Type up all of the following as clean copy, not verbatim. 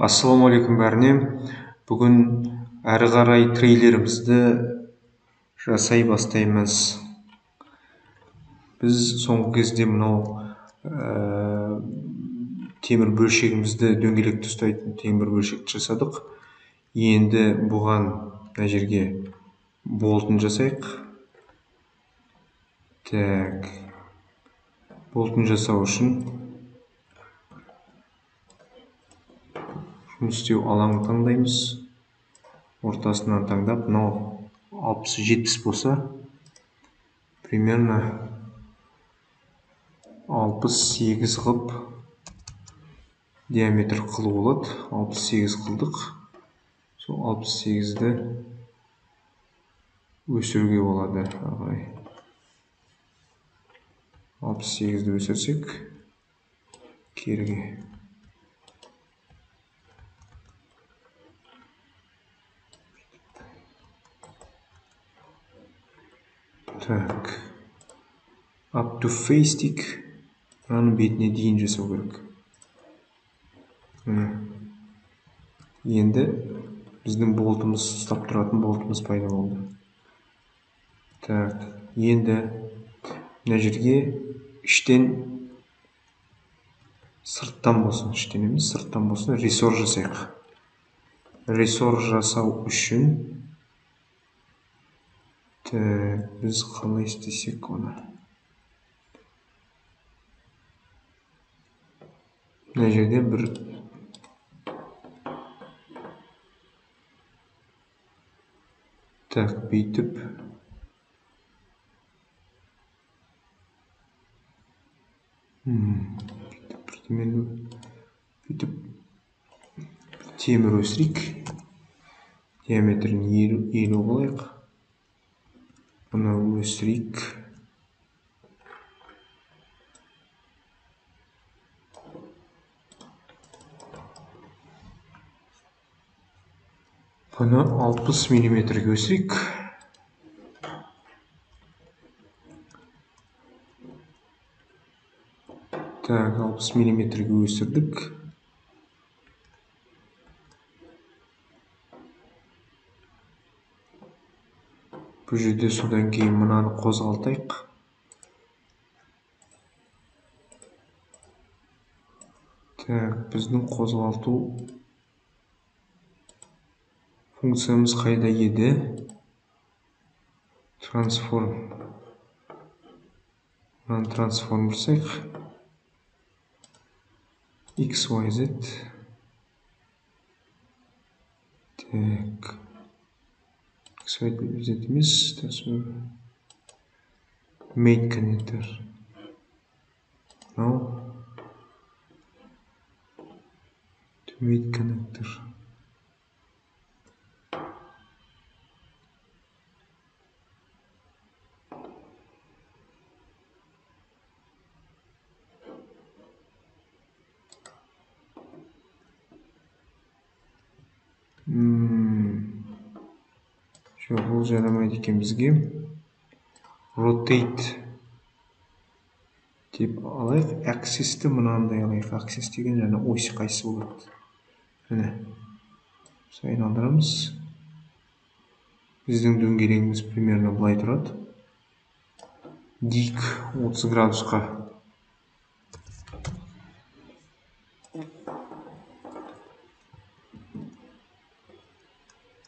Ассалаумағалейкум бәріне. Бүгін әрі қарай трейлерімізді жасай бастаймыз. Біз соңғы кезде мынау темір бөлшегімізді, дөңгелекті ұстайтын темір бөлшекті жасадық. Енді бұған мына жерге болтын жасайық. Так, болтын жасау үшін жұмыс істеу алаңын таңдаймыз. Ортасынан таңдап, мынау 60-70 болса, примерно 68 қылып диаметр қылу болады. 68 қылдық. Сол 68-ді өсіруге болады. Ағай. 68-ді өсірсек, керге. Так, up to face дейік. Мынаның бетіне дейін жасау керек. Енді біздің болтымыз, ұстап тұратын болтымыз пайда болды. Так, енді мына жерге іштен, сырттан болсын, іштен емес, сырттан болсын, ресор жасайық. Ресор жасау үшін так, біз қалай істесек оны? Мына жерде бір так, бүйтіп бүйтіп темір өсірейік. Диаметрін 50 қылайық. Бұны өсірейік. Бұны 60 миллиметрге өсірейік. Так, 60 миллиметрге өсірдік. Бұл жерде содан кейін мынаны қозғалтайық. Так, біздің қозғалту функциямыз қайда еді? Трансформ. Мынаны трансформ жасайық. X, Y, Z. Так. X, Y, Z емес. Mate connector. Мынау. Mate connector. Жоқ, бұл жарамайды екен бізге. Rotate деп алайық. Axis-ті мынандай алайық. Axis деген жаңа ось қайсы болады. Міне. Айналдырамыз. Біздің дөңгелегіміз примерно былай тұрады. Дик 30 градусқа.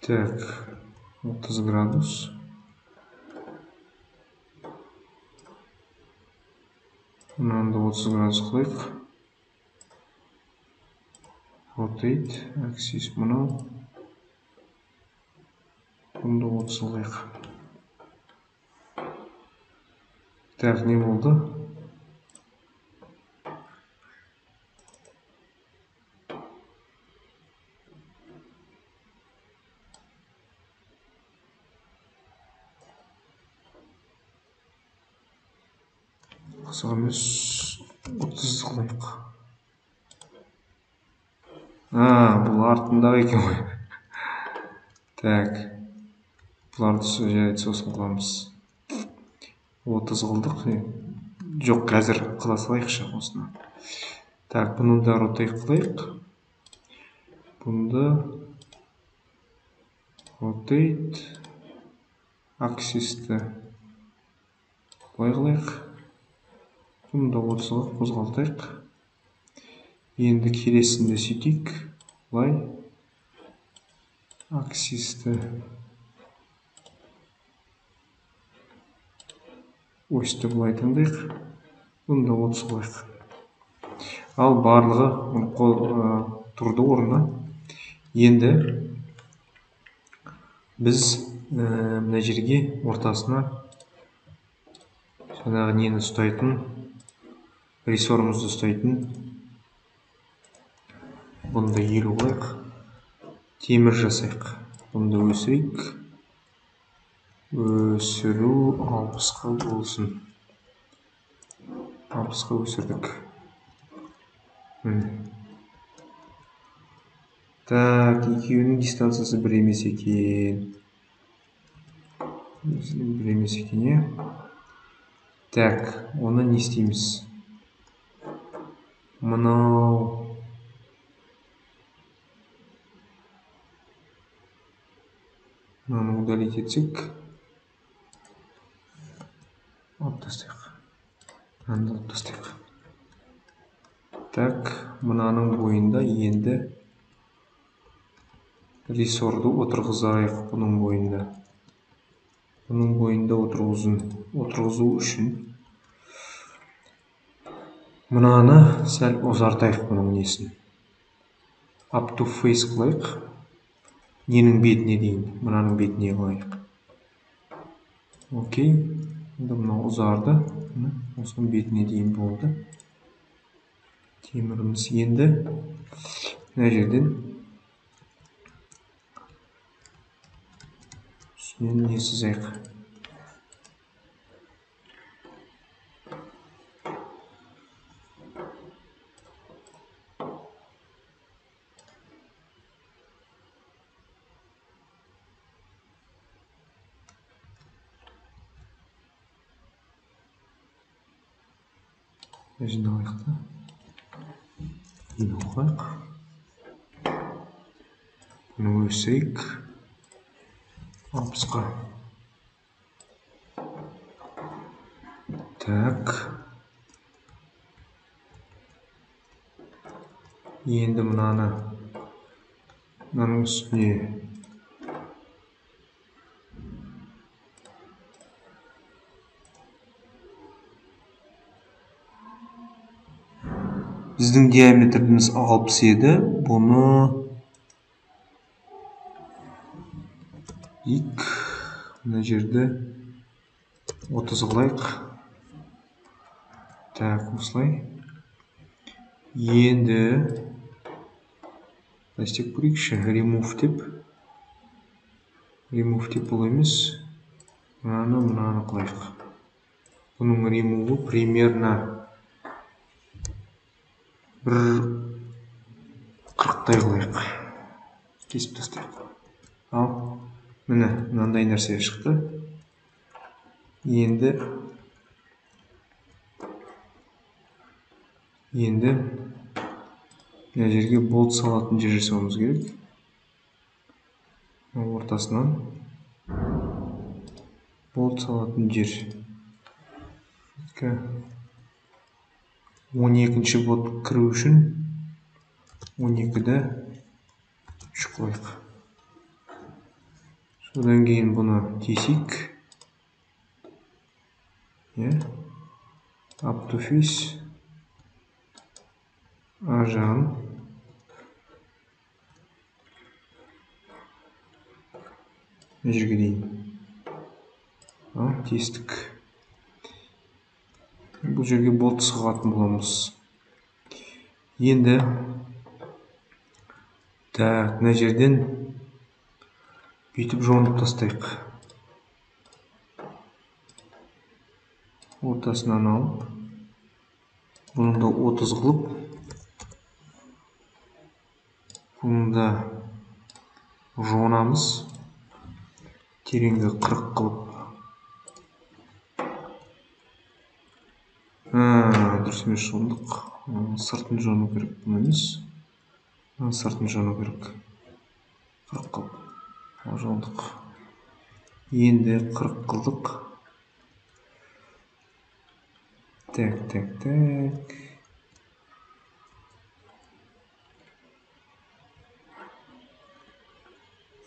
Так, 30 градус. Мынаны да 30 градус қылайық. Rotate, axis мынау. Бұны да 30 қылайық. Так, не болды? Қызық емес, 30 қылайық. Бұл артындағы екен ғой. Так, бұларды жарайды, сосын қыламыз. 30 қылдық. Жоқ, қазір қыла салайықшы осыны. Так, бұны да rotate қылайық. Бұнды rotate axisті былай қылайық. Бұны да 30-ға қозғалтайық. Енді келесінде сөйтейік. Былай axisті осьті былай таңдайық. Бұны да 30 қылайық. Ал барлығы тұрды орнына. Енді біз мына жерге ортасына жаңағы нені ұстайтын, рессорымызды ұстайтын, бұны да 50 қылайық. Темір жасайық. Бұны да өсірейік. Өсіру 60-қа болсын. 60-қа өсірдік. Міне. Так, екеуінің дистанциясы бір емес екен. Бір емес екен, иә? Так, оны не істейміз? Мынау мынаны удалить етсек, алып тастайық. Мынаны алып тастайық. Так, мынаның бойында енді рессорды отырғызайық бұның бойында. Бұның бойында отырғызу үшін мынаны сәл ұзартайық бұның несін. Up to face қылайық. Ненің бетіне дейін, мынаның бетіне қылайық. Окей. Енді мынау ұзарды. Міне, осының бетіне дейін болды. Теміріміз енді мына жерден үстінен не сызайық. Жерін алайық та. 50 қылайық. Бұны өсірейік. 60-қа. Так. Енді мынаның үстіне біздің диаметріміз 60 еді. Бұны ик мына жерді 30 қылайық. Так, осылай. Енді былай істеп көрейікші. Remove деп. Remove деп бұл емес. Мынаны қылайық. Бұның remove примерно бір қырықтай қылайық. Кесіп тастайық. Ал, міне, мынандай нәрсе шықты. Енді мына жерге болт салатын жер жасауымыз керек. Мына ортасынан болт салатын жер. 12-ші болт кіру үшін 12-ді 3 қылайық. Содан кейін бұны тесейік. Up to face. Ар жағын мына жерге дейін. Ал, тестік. Бұл жерге болт сығатын боламыз. Енді так, мына жерден бүйтіп жонып тастайық. Ортасынан алып, бұны да 30 қылып, бұны да жонамыз. Тереңгі 40 қылып. Дұрыс емес жондық. Сыртын жону керек, бұны емес. Мынаның сыртын жону керек. 40 қылып. Ал жондық. Енді 40 қылдық. Так, так, так.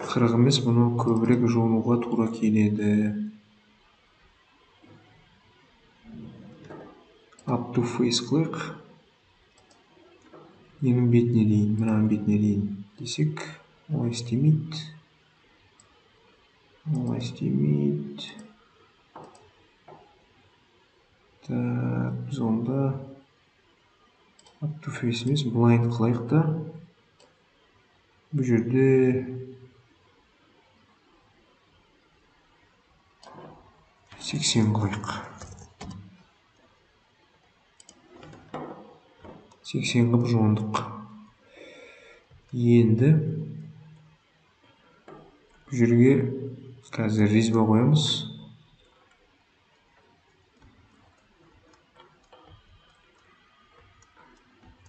40 емес, бұны көбірек жонуға тура келеді. Up to face қылайық. Ненің бетіне дейін, мынаның бетіне дейін десек, олай істемейді. Олай істемейді. Так, біз онда up to face емес, blind қылайық та. Бұл жерде 80 қылайық. 80 қылып жондық. Енді бұл жерге қазір резьба қоямыз.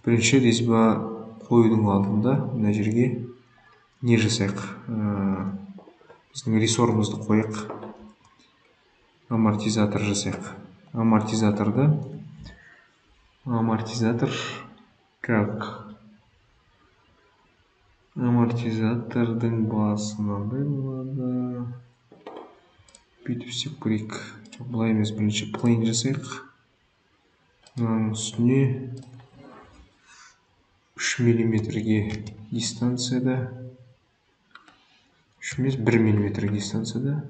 Бірінші резьба қоюдың алдында мына жерге не жасайық? Біздің рессорымызды қояйық. Амортизатор жасайық. Амортизатор как? Амортизатордың басы мынандай болады. Бүйтіп істеп көрейік. Жоқ, былай емес, бірінші плейн жасайық. Мынаның үстіне 3 миллиметрге дистанцияда, 3 емес, 1 миллиметр дистанцияда.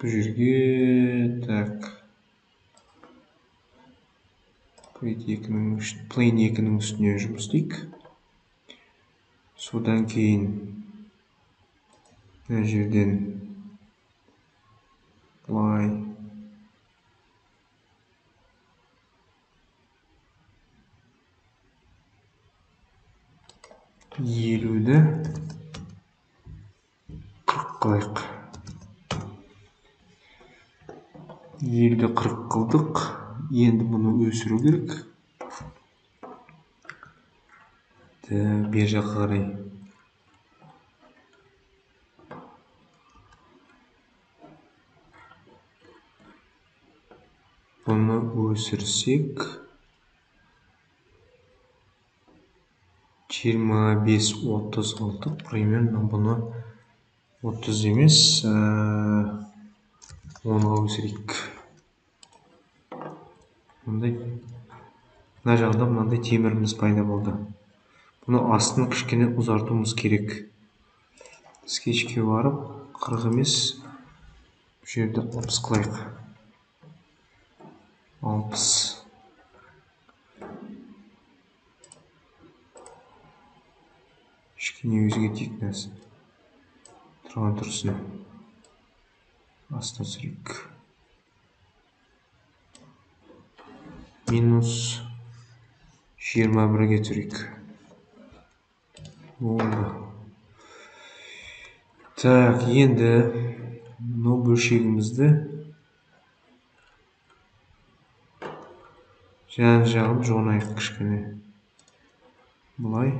Бұл жерге, так, плейн екінің үстіне жұмыс істейік. Содан кейін мына жерден былай 50-ді 40 қылайық. 50-ді 40 қылдық. Енді бұны өсіру керек. Бер жаққа қарай. Бұны өсірсек 25-30 қылдық. Примерно бұны 30 емес, 10-ға өсірейік. Мындай, мына жағында мынандай теміріміз пайда болды. Бұны астын кішкене ұзартуымыз керек. Скетчке барып, 40 емес, бұл жерде 60 қылайық. 60. Кішкене өзгертейік нәрсе. Тұрған тұрсын. Астына түсірейік. Минус 21-ге түсірейік. Болды. Так, енді мынау бөлшегімізді жан жағын жонайық кішкене. Былай.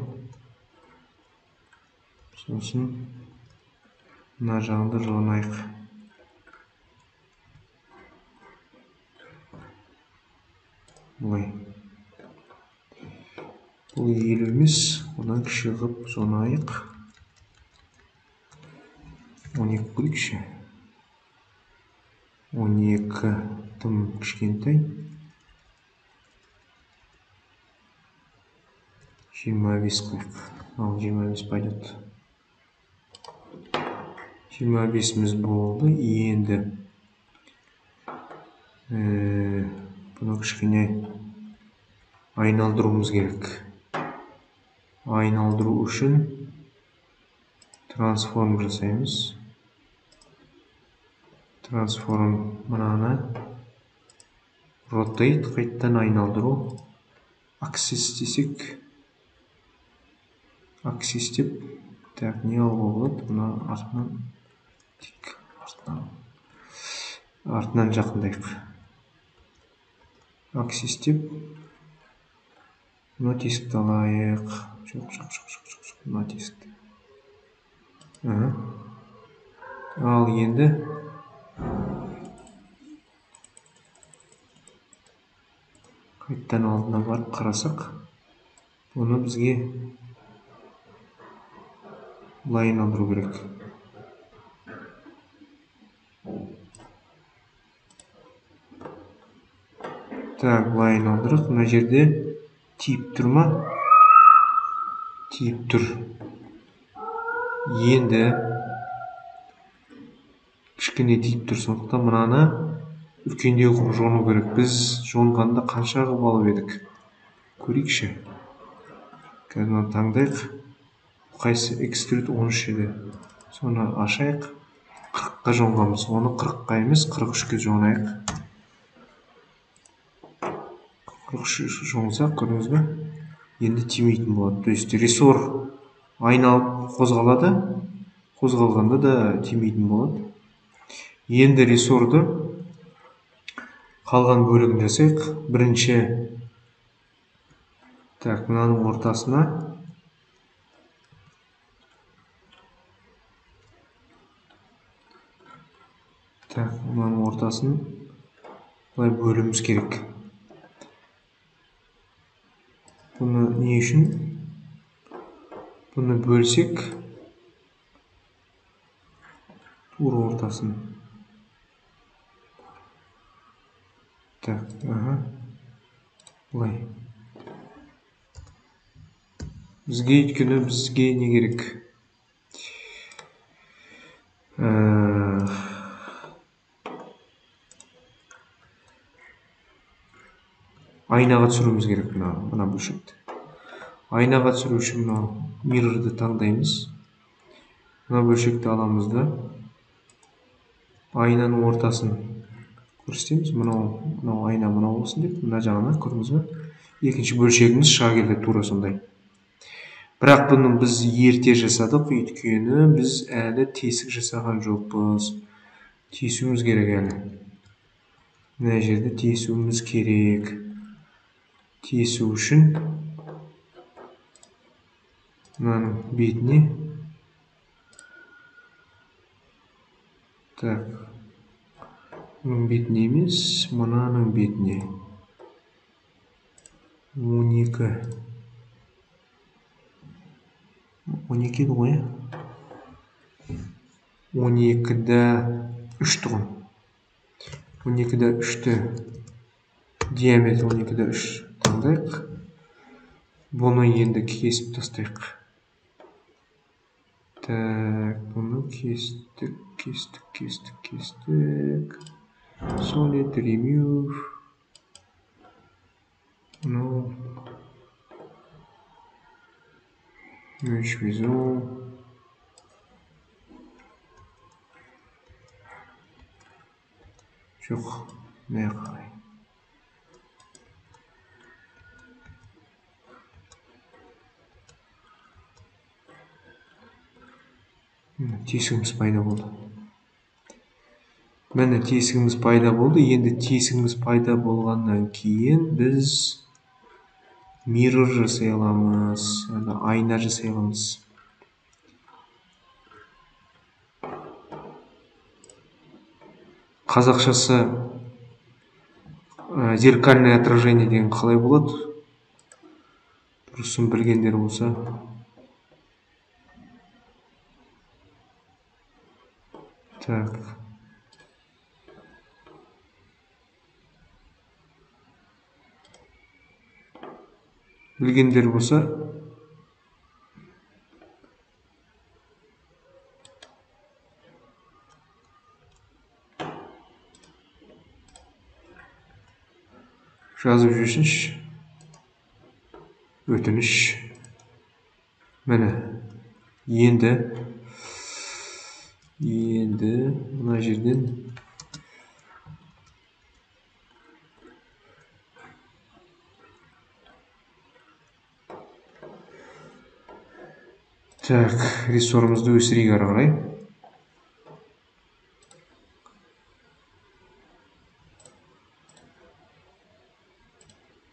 Сосын мына жағын да жонайық. Былай. Бұл 50 емес, одан кіші қылып жонайық. 12 көрейікші. 12 тым кішкентай. 25 қылайық. Ал 25 пойдет. 25-іміз болды. Енді бұны кішкене айналдыруымыз керек. Айналдыру үшін трансформ жасаймыз. Трансформ мынаны rotate қайттан айналдыру. Axis десек, axis деп, так, не алуға болады? Мына артынан, тек артынан жақындайық. Axis деп мына тесікті алайық. Жоқ, мына тесікті. Ал енді қайттан алдына барып қарасақ, бұны бізге былай айналдыру керек. Так, былай айналдырық. Мына жерде тиіп тұр ма? Тиіп тұр. Енді кішкене тиіп тұр, сондықтан мынаны үлкендеу қылып жону керек. Біз жонғанда қанша қылып алып едік? Көрейікші. Қазір мынаны таңдайық. Қайсы Extrude 13 еді. Соны ашайық. 40-қа жонғанбыз. Оны 40-қа емес, 43-ке жонайық. 43 жоңсақ, көрдіңіз бе? Енді тимейтін болады. То есть рессор айналып қозғалады. Қозғалғанда да тимейтін болады. Енді рессорды қалған бөлігін жасайық. Бірінші, так, мынаның ортасына так, мынаның ортасын былай бөлуіміз керек. Бұны не үшін? Бұны бөлсек, тура ортасын. Так, былай. Бізге өйткені бізге не керек? Айнаға түсіруіміз керек мына бөлшекті. Айнаға түсіру үшін мынау миррорды таңдаймыз. Мына бөлшекті аламыз да айнаның ортасын көрсетеміз. Мынау айна мынау болсын деп, мына жағына көрдіңіз бе? Екінші бөлшегіміз шыға келді тура сондай. Бірақ бұны біз ерте жасадық, өйткені біз әлі тесік жасаған жоқпыз. Тесуіміз керек әлі. Мына жерде тесуіміз керек. Тесу үшін мынаның бетіне, так, мұның бетіне емес, мынаның бетіне 12. 12 еді ғой, 12-де 3 тұғын. 12-де 3-ті диаметр 12-де 3 таңдайық. Бұны енді кесіп тастайық. Так, бұны кестік, кестік, кестік, кестік. Solid, remove. Мынау Merge with all. Жоқ, мына қарай. Тесігіміз пайда болды. Міне тесігіміз пайда болды. Енді тесігіміз пайда болғаннан кейін біз mirror жасай аламыз, яғни айна жасай аламыз. Қазақшасы зеркальное отражение деген қалай болады? Дұрысын білгендер болса. Так. Білгендер болса, жазып жіберсінші. Өтініш. Міне, енді мына жерден так, рессорымызды өсірейік ары қарай.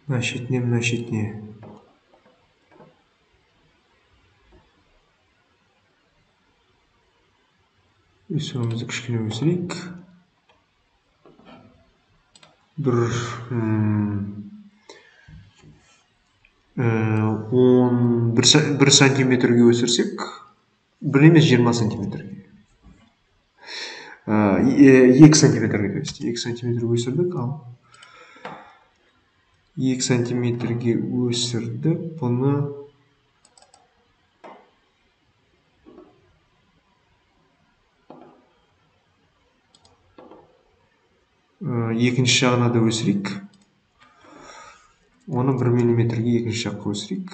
Мына шетіне, мына шетіне. Өсіруімізді кішкене өсірейік. Бір 1 сантиметрге өсірсек, бір емес 20 сантиметрге. 2 сантиметрге, то есть 2 сантиметрге өсірдік, ал 2 сантиметрге өсірдік, бұны екінші жағына да өсірейік. Оны 1 миллиметрге екінші жаққа өсірейік.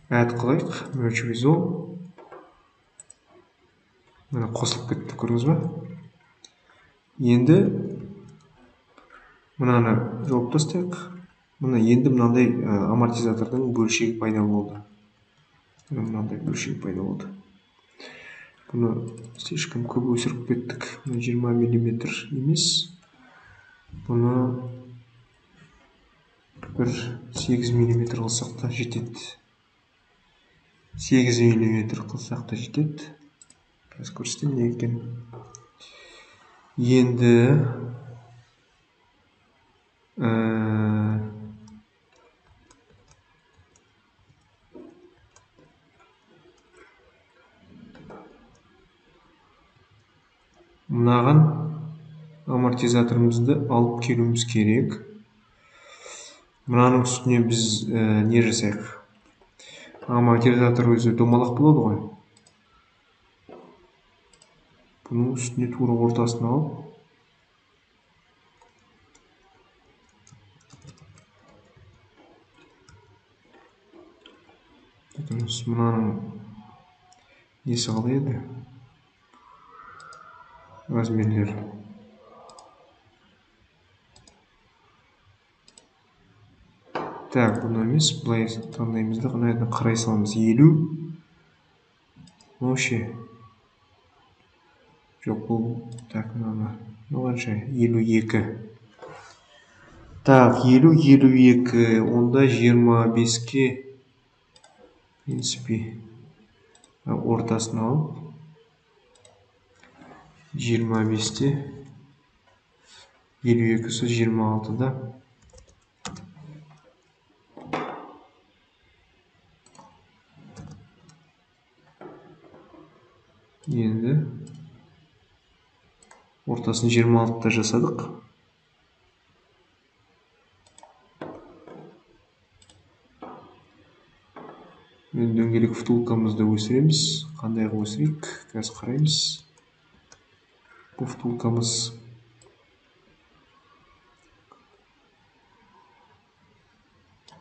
Add қылайық, merge with all. Міне қосылып кетті, көрдіңіз ба? Енді мынаны жауып тастайық. Мына енді мынандай амортизатордың бөлшегі пайда болды. Міне мынандай бөлшегі пайда болды. Бұны слишком көп өсіріп кеттік. Мына 20 миллиметр емес. Бұны бір 8 миллиметр қылсақ та жетеді. 8 миллиметр қылсақ та жетеді. Қазір көрсетемін не екенін. Енді мынаған амортизаторымызды алып келуіміз керек. Мынаның үстіне біз не жасайық? Амортизатор өзі домалақ болады ғой. Бұның үстіне тура ортасын алып, мынаның несі қалай еді? Размерлер. Так, бұны емес, былай таңдаймыз да, мына жерден қарай саламыз. 50. Вообще. Жоқ, бұл, так, мынаны. Мынау қанша? 52. Так, 50, 52. Онда 25-ке, в принципе, ортасын алып, 25-те, 52-сі 26-да. Енді ортасын 26-да жасадық. Енді дөңгелек втулкамызды өсіреміз. Қандай қылып өсірейік? Қазір қараймыз. Бұл втулкамыз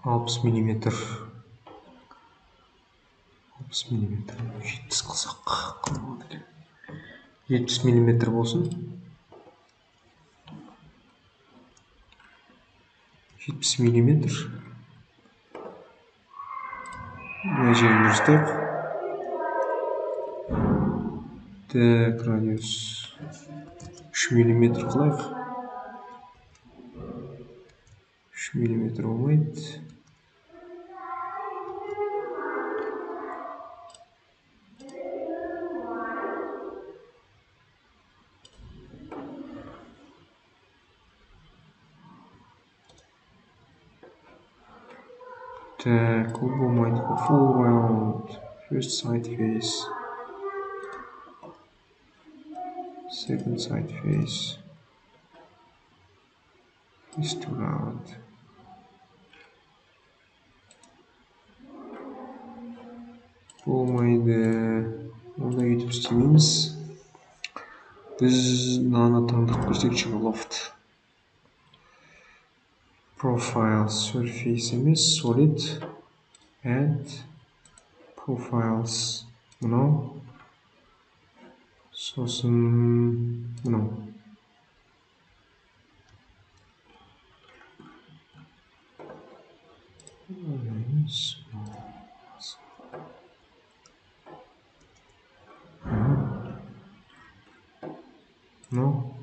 60 миллиметр. 60 миллиметр. 70 қылсақ қалай болады екен? 70 миллиметр болсын. 70 миллиметр. Мына жерін дұрыстайық. Так, радиус 3 миллиметр қылайық. 3 миллиметр болмайды. Так, ол болмайды. Full round, first side face, second side face, face to round. Болмайды. Онда өйтіп істемейміз. Біз мынаны таңдап көрсек, loft. Profile surface емес, solid, add, profiles, мынау, сосын мынау. Мынау.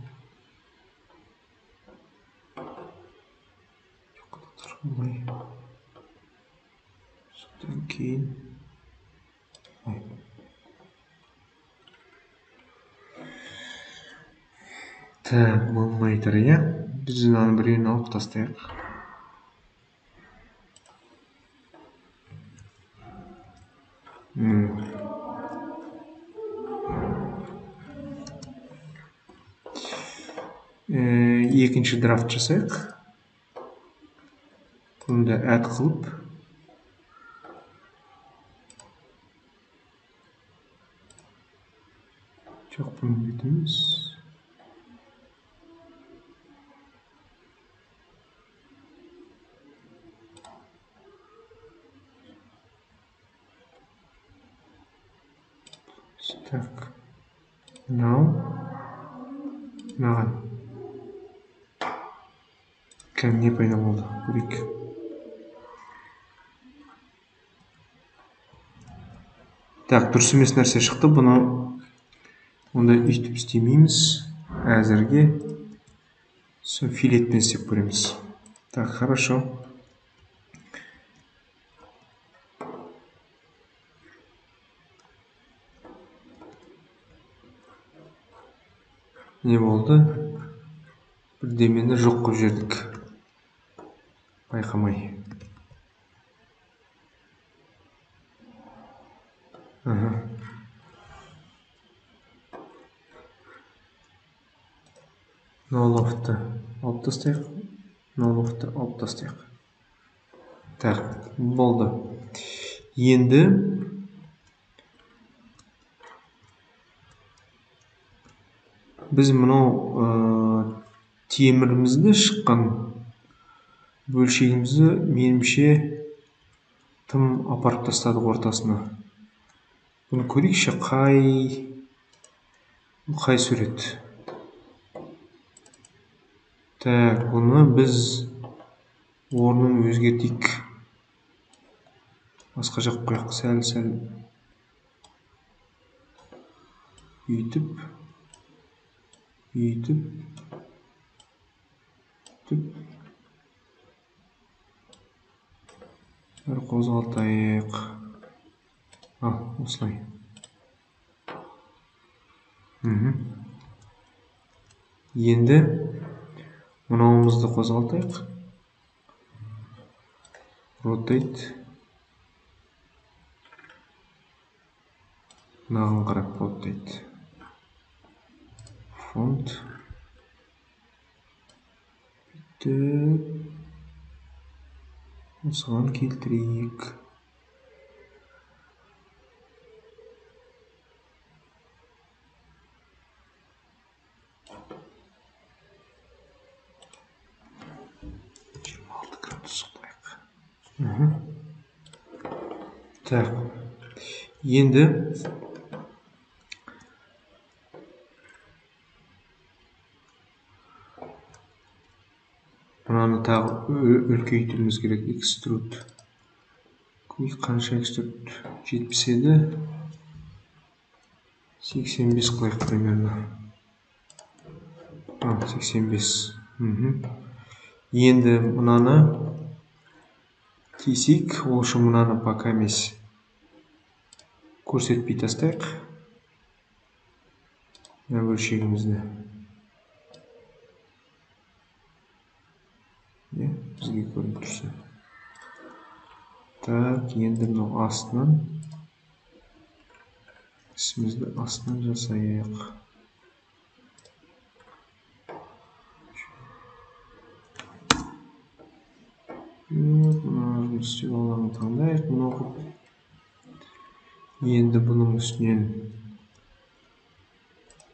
Былай. Содан кейін былай. Так, болмай тұр, иә? Біз мынаның біреуін алып тастайық. Екінші драфт жасайық. Бұны да add қылып. Жоқ, бұның беті емес. Так, мынау мынаған кәдімгі не пайда болды, көрейік. Так, дұрыс емес нәрсе шықты. Бұны онда өйтіп істемейміз әзірге. Сол филетпен істеп көреміз. Так, хорошо. Не болды? Бірдемені жоқ қылып жібердік. Байқамай. Ноловты алып тастайық. Ноловты алып тастайық. Так, болды. Енді біз мынау темірімізді шыққан бөлшегімізді меніңше тым апарып тастадық ортасына. Бұны көрейікші, қай сурет. Так, бұны біз орнын өзгертейік. Басқа жаққа қояйық, сәл-сәл бүйтіп, бүйтіп, бүйтіп. Сәл қозғалтайық. Ал, осылай. Енді мынауымызды қозғалтайық. Rotate. Мынаған қарап rotate. Фонд. Бүйтіп. Осыған келтірейік. 26 градус қылайық. Так. Енді мынаны тағы үлкейтуіміз керек. Extrude. Қанша extrude? 70 еді. 85 қылайық примерно. 85. Енді мынаны кесейік. Ол үшін мынаны пока емес көрсетпей тастайық. Мына бөлшегімізді. Бізге көрініп тұрсын. Так, енді мынау астынан ісімізді астынан жасайық. Мына жұмыс істеу алаңын таңдайық, мынау қылып. Енді бұның үстінен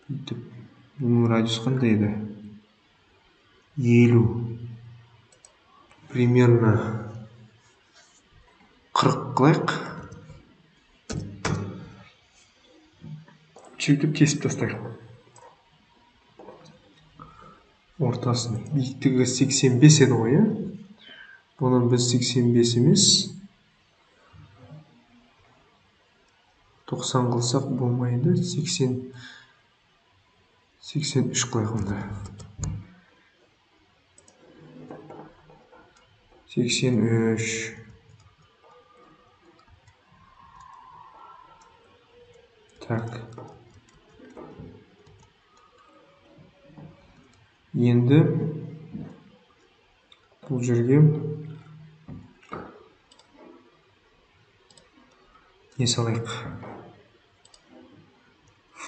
бүйтіп, бұның радиусы қандай еді? 50. Примерно 40 қылайық. Сөйтіп кесіп тастайық. Ортасын. Биіктігі 85 еді ғой, иә? Бұны біз 85 емес, 90 қылсақ болмайды. 83 қылайық онда. 83. Так. Енді бұл жерге не салайық?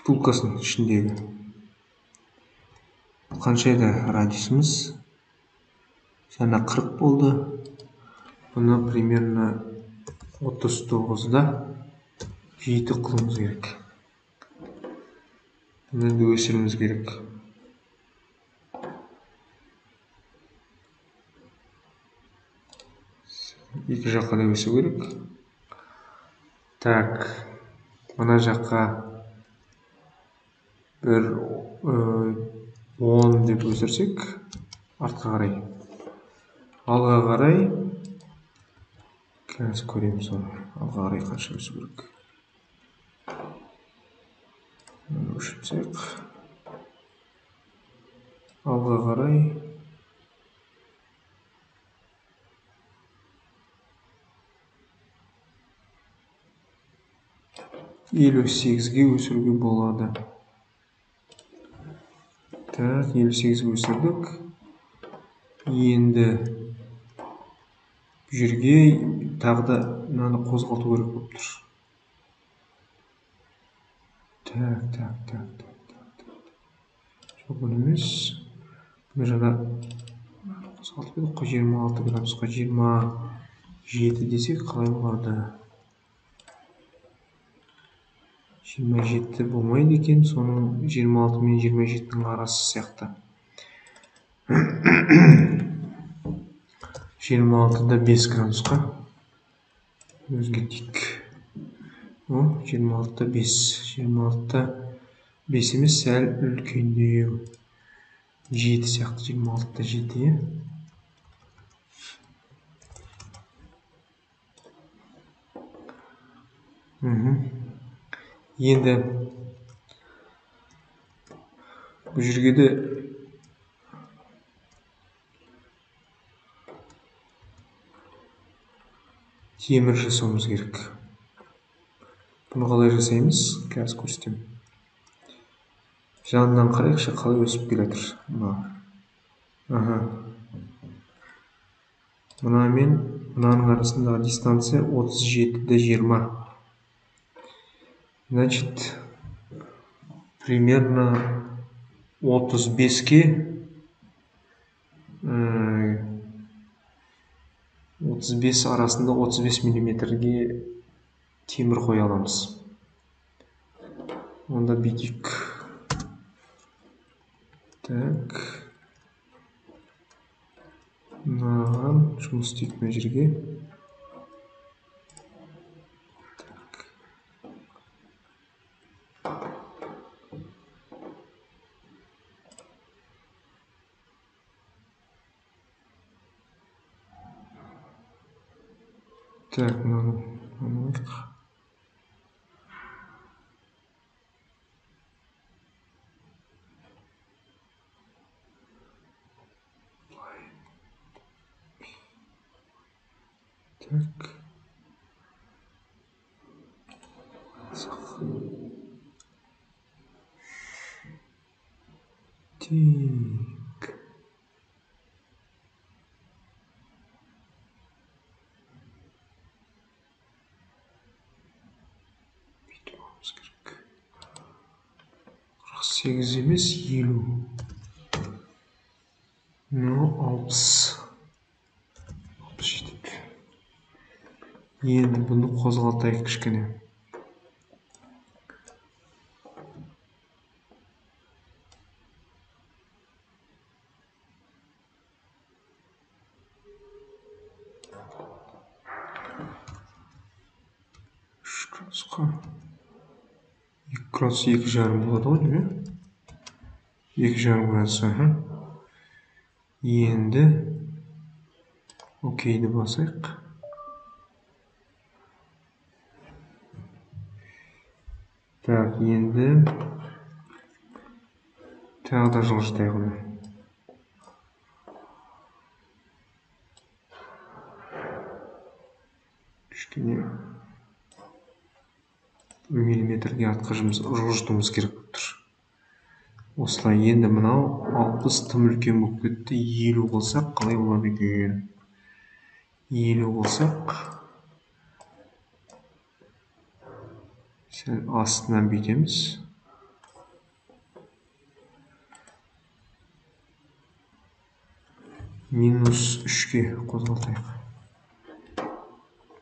Втулкасының ішіндегі. Қанша еді радиусымыз? Жаңа 40 болды. Бұны примерно 39-да 7 қылуымыз керек. Бұны енді өсіруіміз керек. Екі жаққа да өсу керек. Так, мына жаққа бір 10 деп өсірсек, артқа қарай. Алға қарай, қазір көреміз оны. Алға қарай қанша өсу керек. Мынаны өшіріп тастайық. Алға қарай 58-ге өсіруге болады. Так, 58-ге өсірдік. Енді бұл жерге тағы да мынаны қозғалту керек болып тұр. Так, так, так, так, так, так. Жоқ, бұны емес. Бұны жаңа қозғалтып едік қой, 26 градусқа 27 десек қалай болады? 27 болмайды екен, соның 26 мен 27-нің арасы сияқты. 26-да 5 градусқа өзгертейік. О, 26-да 5. 26-да 5 емес, сәл үлкендеу. 7 сияқты, 26-да 7, иә. Енді бұл жерге де темір жасауымыз керек. Бұны қалай жасаймыз? Қазір көрсетемін. Жанынан қарайықшы, қалай өсіп келе жатыр. Мына. Аха. Мына мен мынаның арасындағы дистанция 37-20. Значит, примерно 35-ке 35 арасында 35 миллиметрге темір қоя аламыз. Онда бүйтейік. Так. Мынаған жұмыс істейік мына жерге. Так, мынаны алайық. Так. Так. Бүйтіп алуымыз керек. 48 емес, 50. Мынау 60. 60 жетеді. Енді бұны қозғалтайық кішкене. Үш градусқа. 2 градус 2,5 болады ғой, деймін, иә? 2,5 градус, аха. Енді окейді басайық. Так, енді тағы да жылжытайық оны. Кішкене миллиметрге артқа жылжытуымыз керек болып тұр. Осылай енді мынау 60 тым үлкен болып кетті. 50 қылсақ қалай болады екен? 50 қылсақ сәл астынан бүйтеміз. Минус 3-ке қозғалтайық.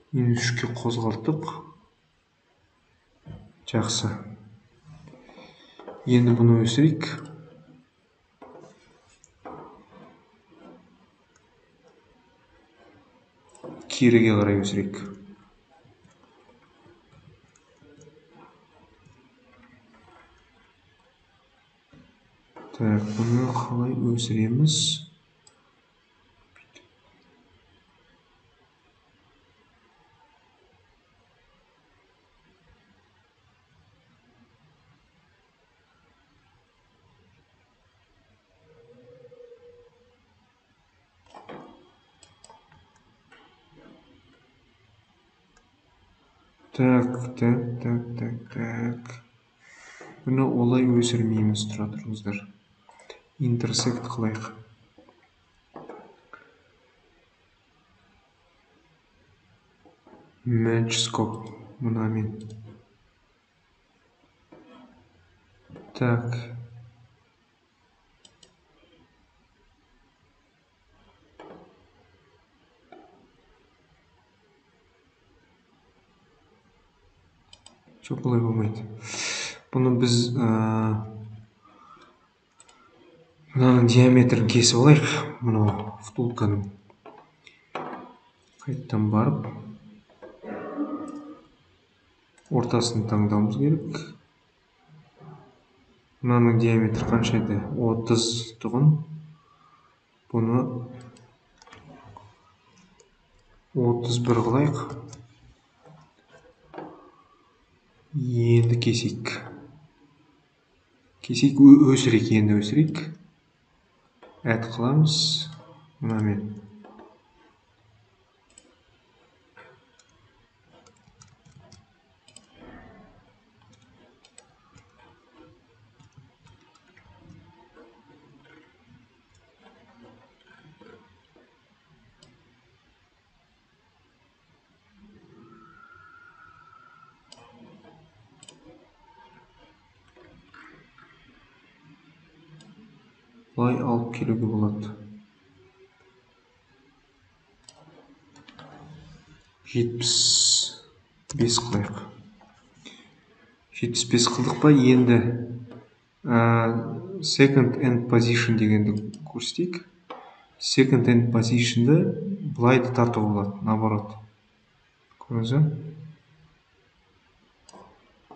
Минус 3-ке қозғалттық. Жақсы. Енді бұны өсірейік. Керіге қарай өсірейік. Так, бұны қалай өсіреміз? Так, так, так, так, так. Бұны олай өсірмейміз, тұра тұрыңыздар. Intersect қылайық. Match scope мынамен. Так. Жоқ, олай болмайды. Бұны біз мынаның диаметрін кесіп алайық. Мынау втулканың. Қайттан барып ортасын таңдауымыз керек. Мынаның диаметрі қанша еді? 30 тұғын. Бұны 31 қылайық. Енді кесейік. Кесейік, өсірейік, енді өсірейік. Әд қыламыз мынамен. Былай алып келуге болады. 75 қылайық. 75 қылдық па? Енді second end position дегенді көрсетейік. Second end position'ды былай да тартуға болады, наоборот. Көрдіңіз бе?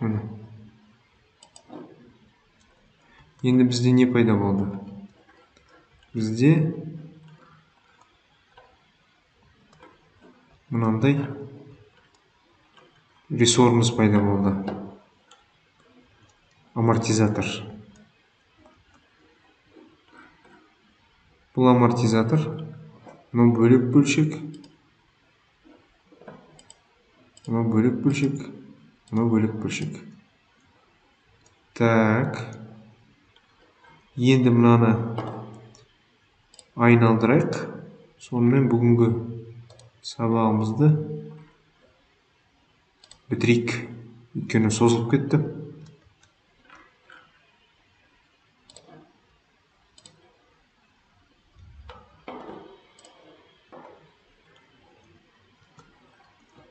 Міне. Енді бізде не пайда болды? Бізде мынандай рессорымыз пайда болды. Амортизатор. Бұл амортизатор. Мынау бөлек бөлшек. Мынау бөлек бөлшек. Мынау бөлек бөлшек. Так. Енді мынаны айналдырайық. Сонымен бүгінгі сабағымызды бітірейік. Өйткені созылып кетті.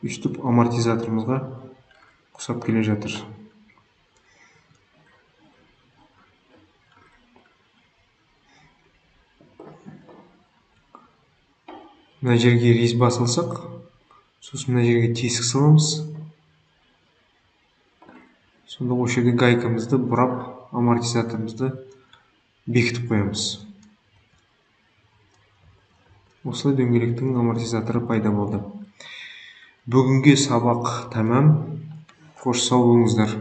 Өйстіп амортизаторымызға ұқсап келе жатыр. Мына жерге резьба салсақ, сосын мына жерге тесік саламыз. Сонда осы жерде гайкамызды бұрап, амортизаторымызды бекітіп қоямыз. Осылай дөңгелектің амортизаторы пайда болды. Бүгінгі сабақ тәмам. Қош, сау болыңыздар.